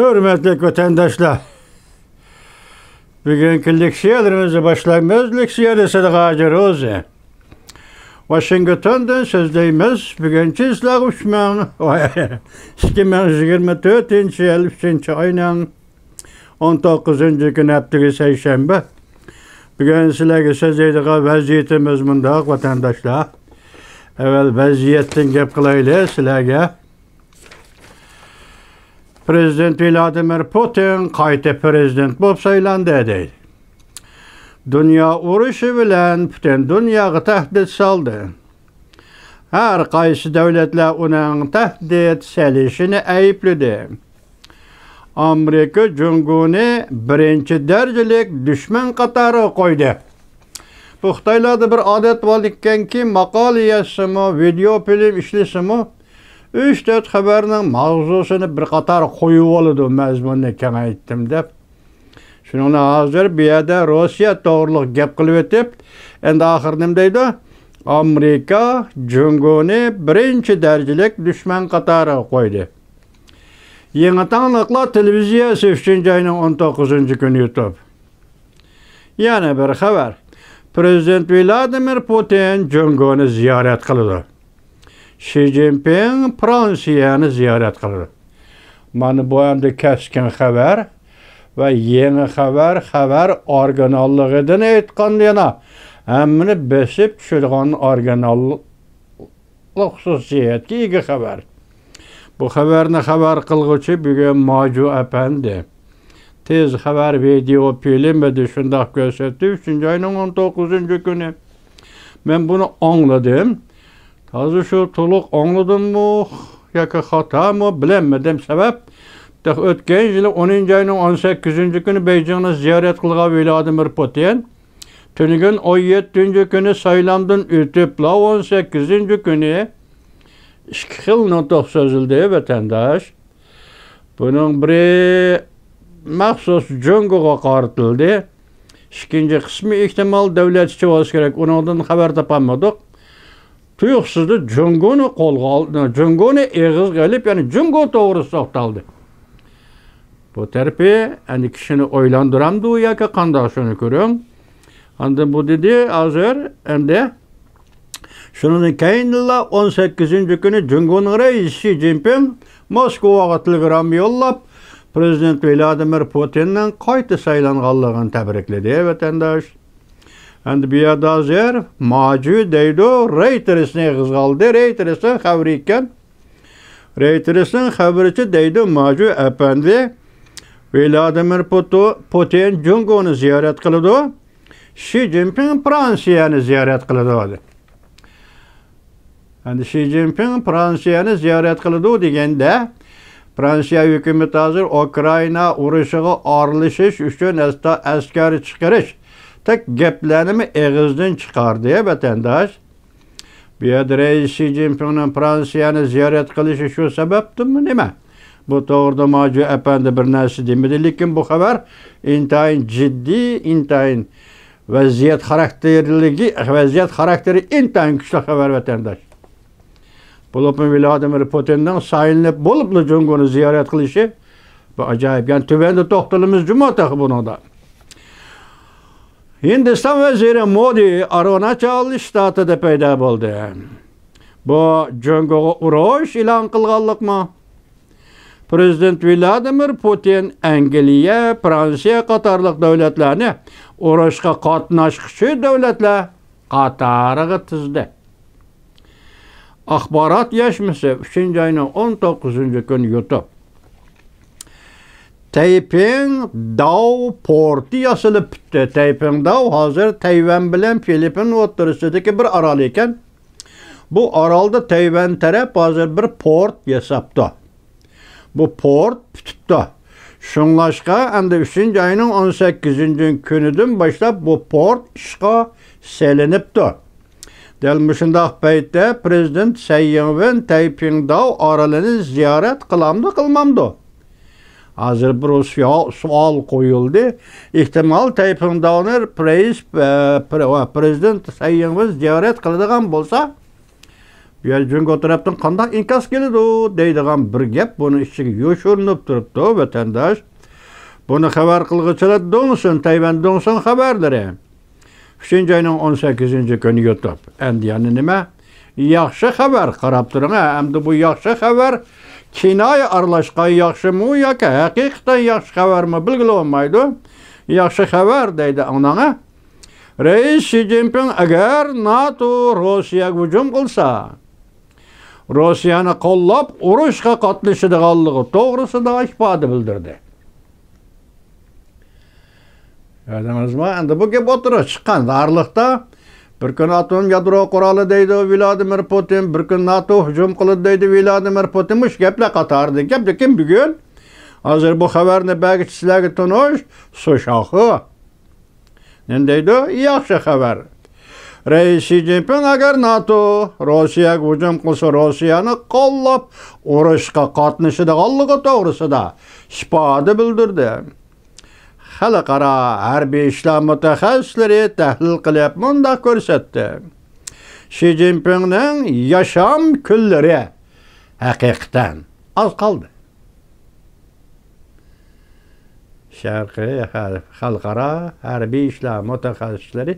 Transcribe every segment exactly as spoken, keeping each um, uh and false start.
ھۆرمەتلىك ۋەتەنداشلار، بۈگۈنكى لېكسىيەلىرىمىزنى باشلايمىز. لېكسىيەنى سىلىغا ھاجى روزى. ۋاشىنگتوندىن سۆزلەيمىز. بۈگۈن چىسلاغ ئۈچ مىڭ، ئىككى مىڭ يىگىرمە تۆتىنچى يىل ئۈچىنچى ئاينىڭ ئون توققۇزىنچى كۈنى، ھەپتىگە سەيشەنبە. بۈگۈن سىلەرگە سۆزلەيدىغان ۋەزىيىتىمىز مۇنداق، ۋەتەنداشلار. ئەۋۋەل ۋەزىيەتتىن گەپ قىلايلى سىلەرگە. پىرېزىدېنت ۋلادىمىر پۇتىن قايتا پىرېزىدېنت بولۇپ سايلاندى، دەيدۇ. دۇنيا ئۇرۇشى بىلەن پۈتۈن دۇنياغا تەھدىت سالدى. ھەر قايسى دۆلەتلەر ئۇنىڭ تەھدىت سېلىشىنى ئەيىبلىدى. ئامېرىكا جۇڭگونى بىرىنچى دەرىجىلىك دۈشمەن قاتارىغا قويدى. بۇ خىتايلاردا بىر ئادەت بار ئىكەنكى، ماقالە يازسىمۇ، ۋىدېئو فىلىم ئىشلىسىمۇ، ئۈچ تۆت خەۋەرنىڭ ماۋزۇسىنى بىر قاتار قويۇۋالىدۇ، مەزمۇننى كېڭەيتتىم دەپ. شۇنىڭ بىلەن ھازىر بۇ يەردە روسىيە توغرىلىق گەپ قىلىۋېتىپ، ئەندى ئاخىرى نېمە دەيدۇ؟ ئامېرىكا جۇڭگونى بىرىنچى دەرىجىلىك دۈشمەن قاتارىغا قويدى. يېڭى تاڭلىقلار تېلېۋىزىيەسى ئۈچىنچى ئاينىڭ ئون توققۇزىنچى كۈنى يۇتۇپ. يەنە بىر خەۋەر. پىرېزىدېنت ۋلادىمىر پۇتىن جۇڭگونى زىيارەت قىلىدۇ. شى جىنپىڭ فرانسىيەنى زىيارەت قىلىدۇ. مانا بۇ ئەمدى كەسكىن خەۋەر ۋە يېڭى خەۋەر، خەۋەر ئورىگىناللىقىدىن ئېيتقاندا يەنە ھەممىنى بېسىپ چۈشىدىغان ئورىگىناللىق خۇسۇسىيەتكە ئىگە خەۋەر. بۇ خەۋەرنى خەۋەر قىلغۇچى بۈگۈن ماجۇ ئەپەندى. تېز خەۋەر، ۋىدېئو فىلىم ۋە شۇنداق كۆرسەتتى. ئۈچىنچى ئاينىڭ ئون توققۇزىنچى كۈنى. مەن بۇنى ئاڭلىدىم. ھازىر شۇ تولۇق ئاڭلىدىممۇ ياكى خاتامۇ بىلەلمىدىم. سەۋەب، تېخى ئۆتكەن يىلى ئونىنچى ئاينىڭ ئون سەككىزىنچى كۈنى بېيجىڭنى زىيارەت قىلغان ۋلادىمىر پۇتىن تۈنۈگۈن ئون يەتتىنچى كۈنى سايلامدىن ئۆتۈپلا، ئون سەككىزىنچى كۈنى ئىككى خىل نۇتۇق سۆزلىدى، ۋەتەنداش. بۇنىڭ بىرى مەخسۇس جۇڭگوغا قارىتىلدى. ئىككىنچى قىسمى ئېھتىمال دۆلەت ئىچى بولسا كېرەك، ئۇنىڭدىن خەۋەر تاپالمىدۇق. تۇيۇقسىزدا جۇڭگونى قولغا ئالدى، جۇڭگونى ئېغىزغا ئېلىپ، يەنى جۇڭگو توغرىسىدا توختالدى. بۇ تەرىپى ئەمدى كىشىنى ئويلاندۇرامدۇ ياكى قانداق، شۇنى كۆرۈڭ. ئاندىن بۇ دېدى، ھازىر ئەمدى شۇنىڭدىن كېيىنلا ئون سەككىزىنچى كۈنى جۇڭگونىڭ رەئىسى شى جىنپىڭ موسكۋاغا تېلېگرامما يوللاپ، پىرېزىدېنت ۋلادىمىر پۇتىننىڭ قايتا سايلانغانلىقىنى تەبرىكلىدى، ۋەتەنداش. ئەمدى بۇ يەردە ھازىر ماجۈ دەيدۇ، رېيتېرسنى ئېغىزغا ئالدى. رېيتېرسنىڭ خەۋىرى ئىكەن. رېيتېرسنىڭ خەۋىرىچە دەيدۇ، ماجۈ ئەپەندى، ۋلادىمىر پۇتو-، پۇتىن جۇڭگونى زىيارەت قىلىدۇ، شى جىنپىڭ فرانسىيەنى زىيارەت قىلىدۇ، دېدى. ئەمدى شى جىنپىڭ فرانسىيەنى زىيارەت قىلىدۇ دېگەندە، فرانسىيە ھۆكۈمىتى ھازىر ئۇكرائىنا ئۇرۇشىغا ئارىلىشىش ئۈچۈن ئەستا-، ئەسكەر چىقىرىشتەك گەپلەرنىمۇ ئېغىزدىن چىقاردى، ۋەتەنداش. بۇ يەردە رەئىس شى جىنپىڭنىڭ فرانسىيەنى زىيارەت قىلىشى شۇ سەۋەبتىنمۇ نېمە؟ بۇ توغرىدا ماجۈ ئەپەندى بىر نەرسە دېمىدى، لېكىن بۇ خەۋەر ئىنتايىن جىددىي، ئىنتايىن ۋەزىيەت خاراكتېرلىكى، ۋەزىيەت خاراكتېرى ئىنتايىن كۈچلۈك خەۋەر، ۋەتەنداش. بولۇپمۇ ۋلادىمىر پۇتىننىڭ سايلىنىپ بولۇپلا جۇڭگونى زىيارەت قىلىشى، بۇ ئاجايىپ. يەنە تۆۋەندە توختىلىمىز جۇمۇ تېخى بۇنىڭدا. ھىندىستان ۋەزىرى مودى ئارۇناچال شتاتىدا پەيدا بولدى. بۇ جۇڭگوغا ئۇرۇش ئېلان قىلغانلىقمۇ؟ پىرېزىدېنت ۋلادىمىر پۇتىن ئەنگلىيە، فرانسىيە قاتارلىق دۆلەتلەرنى ئۇرۇشقا قاتناشقۇچى دۆلەتلەر قاتارىغا تىزدى. ئاخبارات يەشمىسى ئۈچىنچى ئاينىڭ ئون توققۇزىنچى كۈنى يۇتۇپ. تەيپىڭداۋ پورتى ياسىلىپ پۈتتى. تەيپىڭداۋ ھازىر تەيۋەن بىلەن فىلىپپىن ئوتتۇرىسىدىكى بىر ئارال ئىكەن. بۇ ئارالدا تەيۋەن تەرەپ ھازىر بىر پورت ياساپتۇ. بۇ پورت پۈتۈپتۇ. شۇڭلاشقا، ئەمدى ئۈچىنچى ئاينىڭ ئون سەككىزىنچى كۈنىدىن باشلاپ بۇ پورت ئىشقا سېلىنىپتۇ. دەل مۇشۇنداق پەيتتە پىرېزىدېنت سەي يىڭۋېن تەيپىڭداۋ ئارىلىنى زىيارەت قىلامدۇ، قىلمامدۇ؟ ھازىر بىر سوئال، سوئال قويۇلدى. ئېھتىمال تەيپىڭداۋنى رەئىس، ئە، پىر-، ۋە پىرېزىدېنت سەي يىڭۋېن زىيارەت قىلىدىغان بولسا، يا جۇڭگو تەرەپتىن قانداق ئىنكاس كېلىدۇ دەيدىغان بىر گەپ بۇنىڭ ئىچىگە يوشۇرۇنۇپ تۇرۇپتۇ، ۋەتەنداش. بۇنى خەۋەر قىلغۇچىلار دۇڭسۇن، تەيۋەن دۇڭسۇن خەۋەرلىرى. ئۈچىنچى ئاينىڭ ئون سەككىزىنچى كۈنى يۇتۇپ. ئەمدى يەنە نېمە؟ ياخشى خەۋەر، قاراپ تۇرۇڭ، ھە. ئەمدى بۇ ياخشى خەۋەر كىنايە ئارىلاشقان ياخشىمۇ ياكى ھەقىقەتەن ياخشى خەۋەرمۇ بىلگىلى بولمايدۇ. ياخشى خەۋەر دەيدۇ، ئاڭلاڭ، ھە. رەئىس شى جىنپىڭ ئەگەر ناتو روسىيەگە ھۇجۇم قىلسا، روسىيەنى قوللاپ ئۇرۇشقا قاتنىشىدىغانلىقى توغرىسىدا ئىپادە بىلدۈردى. كۆردىڭىزمۇ؟ ئەمدى بۇ گەپ ئوتتۇرىغا چىققان ئارىلىقتا، بىر كۈن ئاتوم يادرو قورالى دەيدۇ ۋلادىمىر پۇتىن، بىر كۈن ناتو ھۇجۇم قىلىدۇ دەيدۇ ۋلادىمىر پۇتىن. مۇشۇ گەپلەر قاتارىدىكى گەپ. لېكىن بۈگۈن، ھازىر بۇ خەۋەرنى بەرگۈچى سىلەرگە تونۇش، سۇشاخۇ. نېمە دەيدۇ؟ ياخشى خەۋەر. رەئىس شى جىنپىڭ ئەگەر ناتو روسىيەگە ھۇجۇم قىلسا، روسىيەنى قوللاپ ئۇرۇشقا قاتنىشىدىغانلىقى توغرىسىدا ئىپادە بىلدۈردى. خەلقئارا ھەربىي ئىشلار مۇتەخەسسىسلىرى تەھلىل قىلىپ مۇنداق كۆرسەتتى: شى جىنپىڭنىڭ ياشام كۈنلىرى ھەقىقەتەن ئاز قالدى. شەرقىي ھە-، خەلقئارا ھەربىي ئىشلار مۇتەخەسسىسلىرى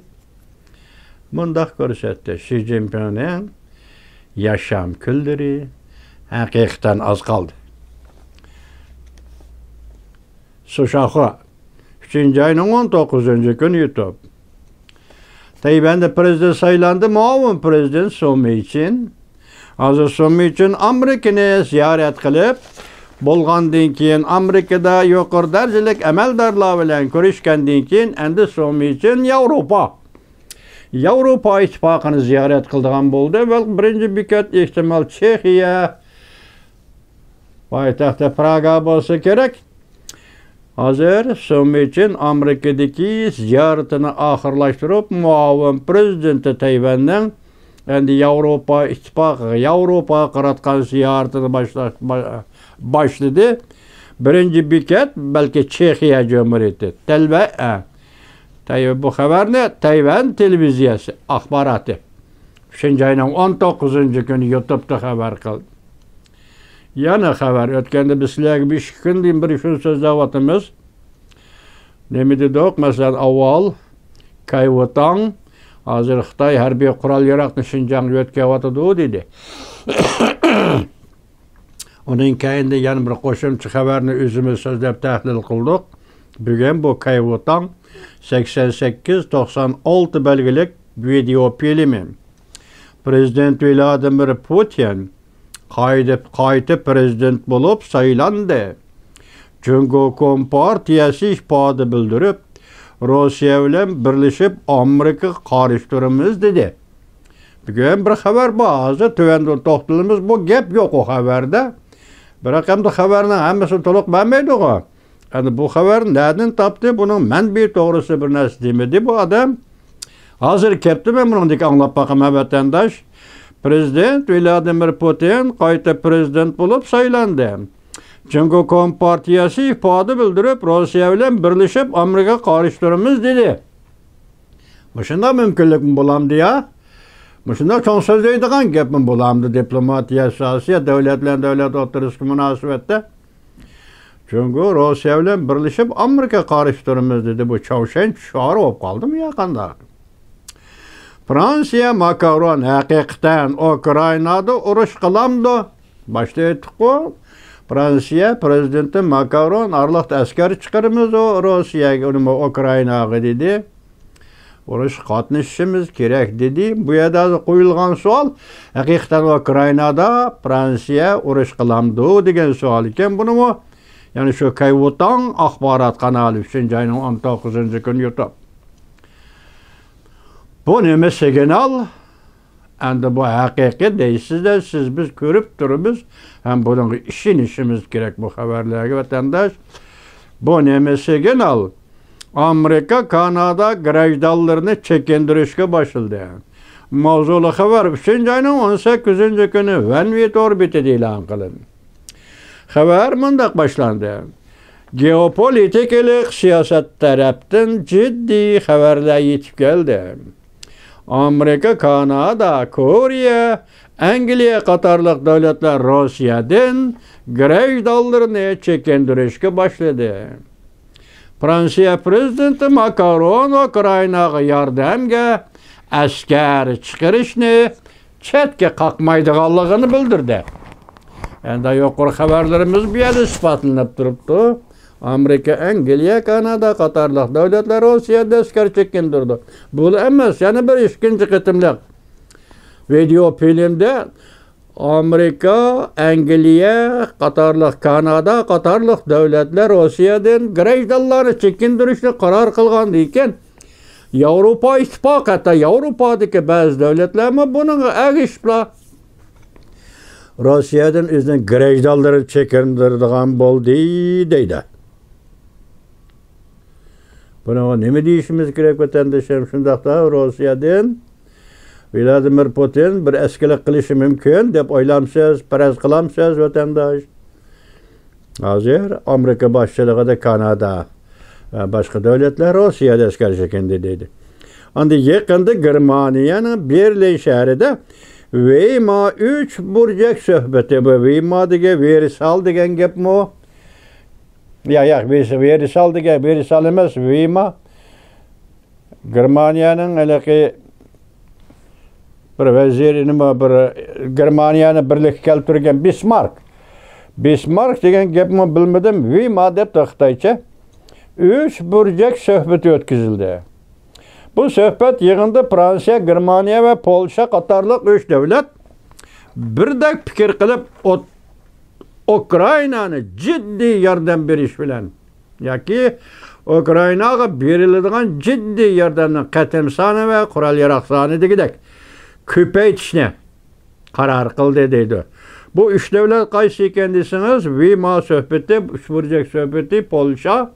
مۇنداق كۆرسەتتى: شى جىنپىڭنىڭ ياشام كۈنلىرى ھەقىقەتەن ئاز قالدى. سۇشاخۇا، ئۈچىنچى ئاينىڭ ئون توققۇزىنچى كۈنى يۇتۇپ. تەيۋەندە پىرېزىدېنت سايلاندى، مۇئاۋىن پىرېزىدېنت سۇ مىچىن. ھازىر سۇ مىچىن ئامېرىكىنى زىيارەت قىلىپ، بولغاندىن كېيىن، ئامېرىكىدا يۇقىرى دەرىجىلىك ئەمەلدارلار بىلەن كۆرۈشكەندىن كېيىن، ئەمدى سۇ مىچىن ياۋروپا، ياۋروپا ئىتتىپاقىنى زىيارەت قىلىدىغان بولدى. ۋە بىرىنچى بېكەت ئېھتىمال چېخىيە پايتەختى پراگا بولسا كېرەك. ھازىر سۇ مىچىن ئامېرىكىدىكى زىيارىتىنى ئاخىرلاشتۇرۇپ، مۇئاۋىن پىرېزىدېنتى تەيۋەننىڭ ئەمدى ياۋروپا ئىتتىپاقىغا، ياۋروپاغا قاراتقان زىيارىتىنى باشلاش-، با-، باشلىدى. بىرىنچى بېكەت بەلكى چېخىيە جۇمھۇرىيىتى. تەلۋە-، ئە، تەي-، بۇ خەۋەرنى تەيۋەن تېلېۋىزىيەسى ئاخباراتى ئۈچىنچى ئاينىڭ ئون توققۇزىنچى كۈنى يۇتۇپتا خەۋەر قىلدى. يەنە خەۋەر. ئۆتكەندە بىز سىلەرگە بىر ئىككى كۈندىن بېرى شۇنى سۆزلەۋاتىمىز. نېمە دېدۇق؟ مەسىلەن، ئاۋۋال كاي ۋۇتاڭ، ھازىر خىتاي ھەربىي قورال ياراغنى شىنجاڭغا يۆتكەۋاتىدۇ، دېدى. ئۇنىڭ كەينىدە يەنە بىر قوشۇمچە خەۋەرنى ئۆزىمىز سۆزلەپ تەھلىل قىلدۇق. بۈگۈن بۇ كاي ۋۇتاڭ سەكسەن سەككىز توقسان ئالتە بەلگىلىك ۋىدېئو فىلىمى. پىرېزىدېنت ۋلادىمىر پۇتىن قايتا، قايتا پىرېزىدېنت بولۇپ سايلاندى. جۇڭگو كومپارتىيەسى ئىپادە بىلدۈرۈپ، روسىيە بىلەن بىرلىشىپ ئامېرىكىغا قارشى تۇرىمىز، دېدى. بۈگۈن بىر خەۋەر بار، ھازىر تۆۋەندە توختىلىمىز، بۇ گەپ يوق ئۇ خەۋەردە. بىراق ئەمدى خەۋەرنىڭ ھەممىسىنى تولۇق بەرمەيدىغۇ. ئەمدى بۇ خەۋەر نەدىن تاپتى؟ بۇنىڭ مەنبىيى توغرىسىدا بىر نەرسە دېمىدى بۇ ئادەم. ھازىر كەپتۇ، مەن بۇنىڭدىكى ئاڭلاپ باقىمەن، ۋەتەنداش. پىرېزىدېنت ۋلادىمىر پۇتىن قايتا پىرېزىدېنت بولۇپ سايلاندى. جۇڭگو كومپارتىيەسى ئىپادە بىلدۈرۈپ، روسىيە بىلەن بىرلىشىپ ئامېرىكىغا قارشى تۇرىمىز، دېدى. مۇشۇنداق مۇمكىنلىكمۇ بولامدۇ يا؟ مۇشۇنداق چوڭ سۆزلەيدىغان گەپمۇ بولامدۇ دىپلوماتىيە ساھەسى يا دۆلەت بىلەن دۆلەت ئوتتۇرىسىدىكى مۇناسىۋەتتە؟ جۇڭگو روسىيە بىلەن بىرلىشىپ ئامېرىكىغا قارشى تۇرىمىز، دېدى. بۇ چاۋشيەن شوئارى بولۇپ قالدىمۇ يا قانداق؟ فرانسىيە ماكرون ھەقىقەتەن ئۇكرائىنادا ئۇرۇش قىلامدۇ؟ باشتا ئېيتتۇققۇ، فرانسىيە پىرېزىدېنتى ماكرون ئارىلىقتا ئەسكەر چىقىرىمىز ئۇ روسىيەگە، ئۇنىمۇ ئۇكرائىناغا، دېدى. ئۇرۇشقا قاتنىشىشىمىز كېرەك، دېدى. بۇ يەردە ھازىر قويۇلغان سوئال، ھەقىقەتەن ئۇكرائىنادا فرانسىيە ئۇرۇش قىلامدۇ دېگەن سوئال ئىكەن. بۇنىمۇ يەنە شۇ كەيۋۇتاڭ ئاخبارات قانالى ئۈچىنچى ئاينىڭ ئون توققۇزىنچى كۈنى يۇتۇپ. بۇ نېمە سىگنال؟ ئەمدى بۇ ھەقىقىي دەيسىز-دە، سىز، بىز كۆرۈپ تۇرىمىز ھەم بۇنىڭغا ئىشىنىشىمىز كېرەك بۇ خەۋەرلەرگە، ۋەتەنداش. بۇ نېمە سىگنال؟ ئامېرىكا كانادا گراژدانلىرىنى چېكىندۈرۈشكە باشلىدى. ماۋزۇلۇق خەۋەر ئۈچىنچى ئاينىڭ ئون سەككىزىنچى كۈنى ۋەنۋى تور بېتىدە ئېلان قىلىندى. خەۋەر مۇنداق باشلاندى. گېئوپولىتىكىلىق سىياسەت تەرەپتىن جىددىي خەۋەرلەر يېتىپ كەلدى. ئامېرىكا، كانادا، كورېيە، ئەنگلىيە قاتارلىق دۆلەتلەر روسىيەدىن گرەجدانلىرىنى چېكىندۈرۈشكە باشلىدى. فرانسىيە پرېزىدېنتى ماكرون ئۇكرائىناغا ياردەمگە ئەسكەر چىقىرىشنى چەتكە قاقمايدىغانلىقىنى بىلدۈردى. ئەندى يۇقىرى خەۋەرلىرىمىز بۇ يەردە ئىسپاتلىنىپ تۇرۇپتۇ. ئامېرىكا، ئەنگلىيە، كانادا قاتارلىق دۆلەتلەر روسىيەدە ئەسكەر چېكىندۈردى. بۇلا ئەمەس، يەنە بىر ئىككىنچى قېتىملىق ۋىدېئو فىلىمدە ئامېرىكا، ئەنگلىيە قاتارلىق، كانادا قاتارلىق دۆلەتلەر روسىيەدىن گرەجدانلارنى چېكىندۈرۈشنى قارار قىلغاندىن كېيىن، ياۋروپا ئىتتىپاقى، ھەتتا ياۋروپادىكى بەزى دۆلەتلەرمۇ بۇنىڭغا ئەگىشىپلا روسىيەدىن ئۆزىنىڭ گرەجدانلىرىنى چېكىندۈرىدىغان بولدى، دەيدۇ. بۇنىڭغا نېمە دېيىشىمىز كېرەك، ۋەتەندىشىم؟ شۇنداقتا روسىيەدىن ۋلادىمىر پۇتىن بىر ئەسكىلىك قىلىشى مۇمكىن دەپ ئويلامسىز، پەرەز قىلامسىز، ۋەتەنداش؟ ھازىر ئامېرىكا باشچىلىقىدا كانادا ۋە باشقا دۆلەتلەر روسىيەدە ئەسكەر چېكىندى دېدى. ئاندىن يېقىندا گېرمانىيەنىڭ بېرلىن شەھىرىدە ۋېيما ئۈچ بۇرجەك سۆھبىتى، بۇ ۋېيما دېگەن ۋېرسال دېگەن گەپمۇ؟ ياق، ياق، ۋېرس-، ۋېرسال دېگەن، ۋېرسال ئەمەس، ۋېيما. گېرمانىيەنىڭ ھېلىقى بىر ۋەزىرى، نېمە، بىر گېرمانىيەنى بىرلىككە كەلتۈرگەن بىسمارك. بىسمارك دېگەن گەپمۇ بىلمىدىم، ۋېيما دەپتۇ خىتايچە. ئۈچ بۇرجەك سۆھبىتى ئۆتكۈزۈلدى. بۇ سۆھبەت يىغىنىدا فرانسىيە، گېرمانىيە ۋە پولشا قاتارلىق ئۈچ دۆلەت بىردەك پىكىر قىلىپ، ئوت-، ئۇكرائىنانى جىددىي ياردەم بېرىش بىلەن ياكى ئۇكرائىناغا بېرىلىدىغان جىددىي ياردەمنىڭ قېتىم سانى ۋە قورال-ياراغ سانى دېگۈدەك كۆپەيتىشنى قارار قىلدى، دەيدۇ. بۇ ئۈچ دۆلەت قايسى ئىكەن دېسىڭىز، ۋېيما سۆھبىتى، ئۈچ بۇرجەك سۆھبىتى، پولشا،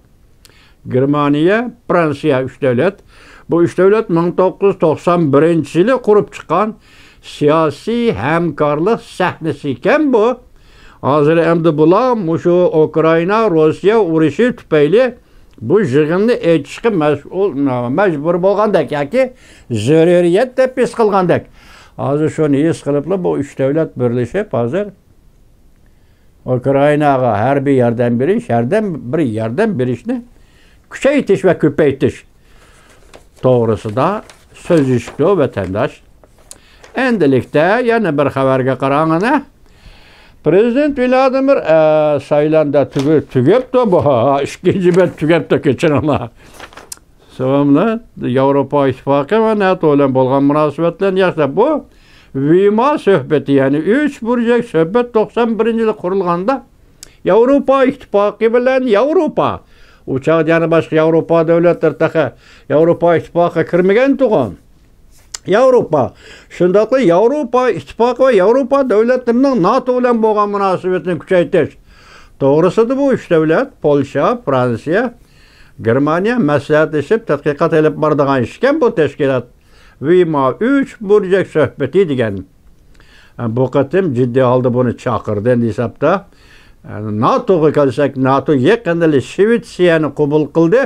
گېرمانىيە، فرانسىيە، ئۈچ دۆلەت. بۇ ئۈچ دۆلەت مىڭ توققۇز يۈز توقسان بىرىنچى يىلى قۇرۇپ چىققان سىياسىي ھەمكارلىق سەھنىسى ئىكەن بۇ. ھازىر ئەمدى بۇلار مۇشۇ ئۇكرائىنا، روسىيە ئۇرۇشى تۈپەيلى بۇ يىغىننى ئېچىشقا مەسئۇل، مەجبۇر بولغاندەك ياكى زۆرۈرىيەت دەپ ھېس قىلغاندەك. ھازىر شۇنى ھېس قىلىپلا بۇ ئۈچ دۆلەت بىرلىشىپ ھازىر ئۇكرائىناغا ھەربىي ياردەم بېرىش، ياردەم، بىر ياردەم بېرىشنى كۈچەيتىش ۋە كۆپەيتىش توغرىسىدا سۆزلىشىپتۇ، ۋەتەنداش. ئەمدىلىكتە يەنە بىر خەۋەرگە قاراڭ ئەنە. پرېزىدېنت ۋلادىمىر، ئە، سايلاندا تۈگە-، تۈگەپتۇ بۇ. ئىككىنچى بەت تۈگەپتۇ، كەچۈرۈڭلار. ساۋابلار، ياۋروپا ئىتتىپاقى ۋە ناتو بىلەن بولغان مۇناسىۋەتلەرنى ياخشىلاپ، بۇ ۋېيما سۆھبىتى، يەنى ئۈچ بۇرجەك سۆھبەت توقسان بىرىنچى يىلى قۇرۇلغاندا، ياۋروپا ئىتتىپاقى بىلەن ياۋروپا، ئۇ چاغدا يەنە باشقا ياۋروپا دۆلەتلىرى تېخى ياۋروپا ئىتتىپاقىغا كىرمىگەنتۇغۇ. ياۋروپا، شۇنداقلا ياۋروپا ئىتتىپاقى ۋە ياۋروپا دۆلەتلىرىنىڭ ناتو بىلەن بولغان مۇناسىۋىتىنى كۈچەيتىش توغرىسىدا بۇ ئۈچ دۆلەت، پولشا، فرانسىيە، گېرمانىيە مەسلىھەتلىشىپ تەتقىقات ئېلىپ بارىدىغان ئىشكەن بۇ تەشكىلات. ۋېيما ئۈچ بۇرجەك سۆھبىتى دېگەن. بۇ قېتىم جىددىي ھالدا بۇنى چاقىردى ھېسابتا. ناتوغا كەلسەك، ناتو يېقىندىلا شىۋېتسىيەنى قوبۇل قىلدى.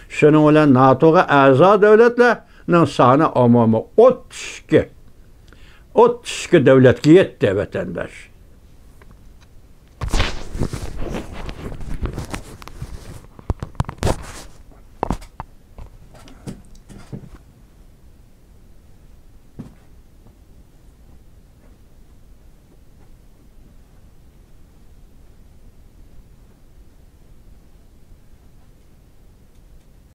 شۇنىڭ بىلەن ناتوغا ئەزا دۆلەتلەرنىڭ سانى ئومۇمىي ئوتتۇز ئىككى، ئوتتۇز ئىككى دۆلەتكە يەتتى، ۋەتەنداش.